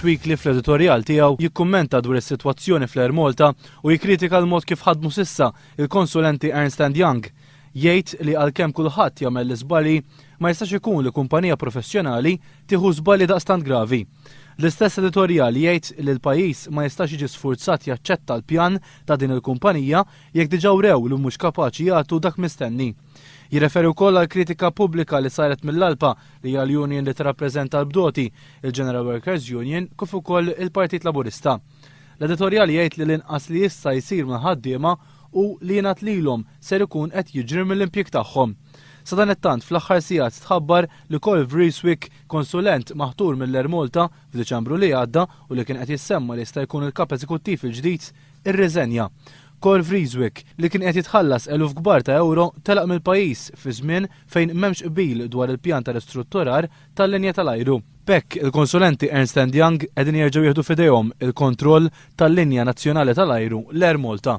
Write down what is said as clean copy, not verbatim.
Weekly fl-editorjal tiegħu jikkummenta dwar is-sitwazzjoni fl-Air Malta u jikkritika l-mod kif ħadmu s'issa il-konsulenti Ernst and Young. Jgħid li għalkemm kulħadd jagħmel l-iżbalji, ma jistax ikun li kumpanija professjonali tieħu żbalji daqstant gravi. L-istess editorjal jgħid li l-pajjiż ma jistax jiġi sfurzat jaċċetta l-pjan ta' din il-kumpanija jekk diġà wrew li mhux kapaċi jagħtu dak mistenni. Jirreferi wkoll għal kritika pubblika li saret mill-ALPA li hija l-union li tirrappreżenta l-bdoti, il-General Workers Union kif ukoll il-Partit Laburista. L-editorjal jgħid li l-inqas li jista' jsir mill-ħaddiema hu li jingħad lilhom ser ikun qed jiġri mill-impjieg tagħhom. Sadanittant fl-aħħar sigħat tħabbar li Cor Vreeswijk, konsulent maħtur mill-Air Malta f'Diċembru li għadda u li kien qed jissemma li jista' jkun il-kap eżekuttiv il-ġdid, irriżenja. Cor Vreeswijk, li kien qed jitħallas eluf kbar ta' euro, telaq mill-pajjiż fi żmien fejn m'hemmx qbil dwar il-pjan ta' ristrutturar tal-linja tal-ajru. B'hekk, il-konsulenti Ernst and Young qegħdin jerġgħu jieħdu f'idejhom il-kontroll tal-linja nazzjonali tal-ajru l-Air Malta.